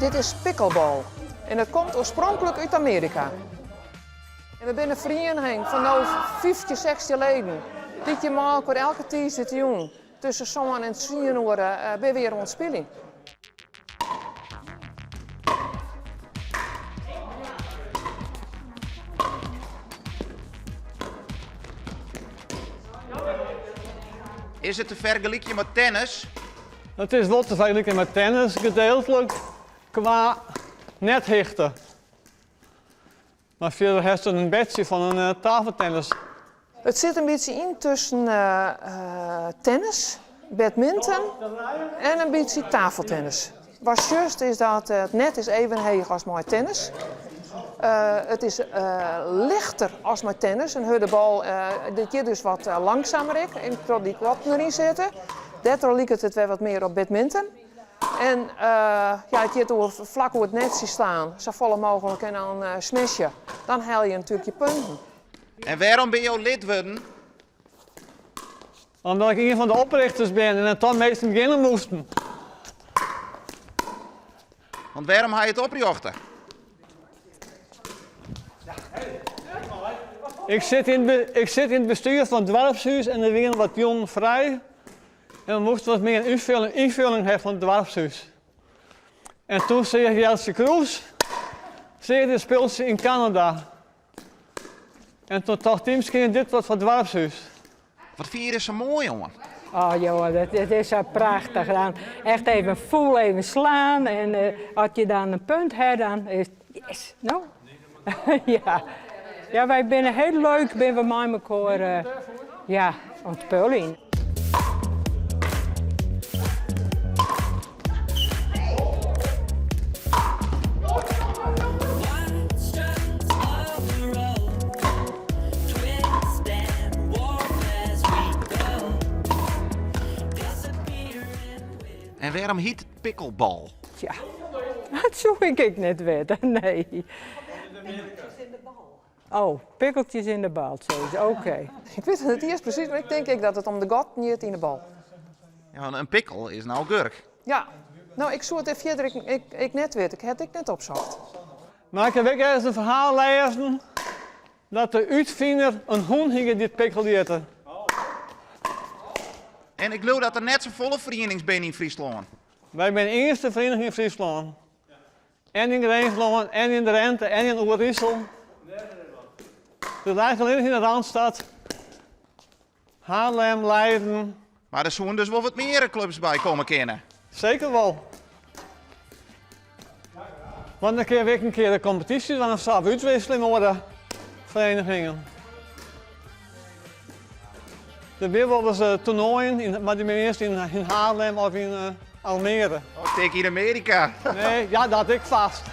Dit is pickleball en it komt oarspronklik út Amearika. En we binne in feriening fan no 15, 16 leden dy't hjir mei elkoar elke tiisdeitejûn tusken sân en tsien oere binne we hjir oan it spyljen. Is it te fergelykjen mei tennis? It is wol te fergelykjen mei tennis, gedeeltlik kwa nethichte. Mar fierder hast it in betsje fan in tafeltennis. It sit in bytsje yn tusken tennis, badminton en in bytsje tafeltennis. Wat sjochst is dat it net is even heech as mei tennis. It is lichter as mei tennis, in hurde bal, dit giet dus wat langsumer ek, en troch dy gatten deryn sitte. Dêrtroch liket it wer wat mear op badminton. En ja, it giet oer flak oer it netsje slaan, safolle mooglik en dan smashe. Dan helje je natuerlik je punten. En wêrom binne jo lid wurden? Omdat ik ien fan de oprichters bin en dan minsken begjinne moasten. Want wêrom ha je it oprjochte? Ik sit yn, ik sit yn it bestuur fan it doarpshûs en der wiene wat jûnen frij. En we moasten wat mear ynfulling, ynfulling ha fan it doarpshûs. En toen seach Jeltsje Kroes seach dit spultsje yn Kanada. En toen tocht hy miskien dit wat foar it doarpshûs. Wat fine je der sa moai oan? Oh joh, dat, dat is sa prachtich. Dan echt even fûl even slaan en uh, as je dan in punt ha, dan is yes, no. ja. ja, wy binne hiel leuk, binne we mei mekoar uh, ja, oan it spuljen. En wêrom hyt it pickleball? Tja, dat soe ik ek net witte, nee. Oh, pikkeltjes yn de bal, sei se. Oké. Ik wit it net iens presys, mar ik tink ek dat it om de gatten giet yn de bal. Ja, want in pikkel is in augurk. Ja. No, ik soe it ek fierder ek, ek, ek net witte. Ik ha it ek net opsocht. Mar ik haw ek ergens in ferhaal lêzen dat de útfiner in hûn hie dy't Pikkel hjitte. En ik leau dat der net safolle ferienings binne yn Fryslân. Wy binne de iennichste feriening yn Fryslân. En yn Grinslân, en yn Drinte, en yn Oerisel. Dus eigentlik allinnich yn de Randstad. Haarlem, Leiden. Mar der soene dus wol wat mear klups by komme kinne. Seker wol. Want dan kinne we ek in kear de kompetysje dwaan of sa, of útwisseling oer de verenigingen. Der binne wolris toernoaien, mar dy binne earst yn Haarlem of yn Almere. Oh, ik tink yn Amearika. Nee, ja, dat ek fast.